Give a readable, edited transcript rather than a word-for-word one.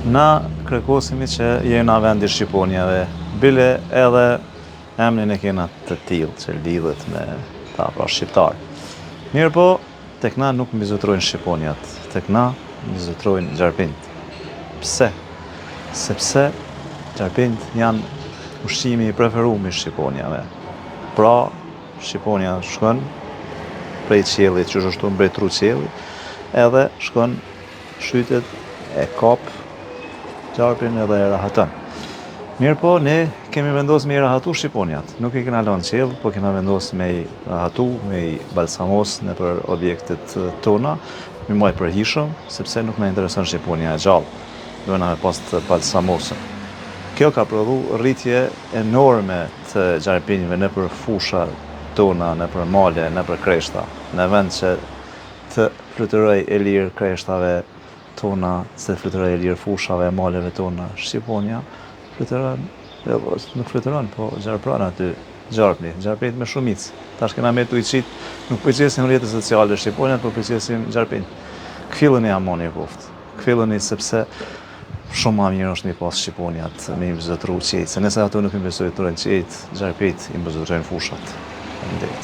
Na krekosemi që jena vendi i shqiponjave, bile edhe emnin e kena të tillë që lidhet me ta, pra shqiptar. Mirëpo, tek na nuk mbizotërojnë shqiponjat, tek na mbizotërojnë gjarpinjtë. Pse? Sepse gjarpinjtë janë ushqimi i preferum i shqiponjave. Pra, shqiponja shkon prej qiellit, që është mbretru qielli, edhe shkon Shytet e kap gjarpin edhe e rahaton. Mirëpo, ne kemi vendosë me i rahatu shqiponjat. Nuk i kena lanë n'qiell, po kena vendosë me i rahatu, me i balsamos nëpër objektet tona, me i majt përhijshëm, sepse nuk na intereson shqiponja e gjallë. Dojna me pas të balsamosun. Kjo ka prodhu rritje enorme të gjarpinjve nëpër fusha tona, nëpër male, nëpër kreshta, në vend që Të fluturojë e lirë kreshtave tona, të fluturojë e lirë fushave e maleve tona, shqiponja fluturon, jo, po, nuk fluturon, po gjarpron aty, gjarpni, gjarpinjtë me shumicë. Tash kena me tu i qitë, nuk po i qesim rrjetet sociale shqiponjat, po po i qesim gjarpinjtë. Kfilleni amoni e koftë. Kfilleni sepse shumë ma mirë është me i pas shqiponjat, me i mbizotru qiejt, se nëse ato nuk i mbizotërojnë qiejt, gjarpinjtë i mbizotërojnë fushat. Faleminderit.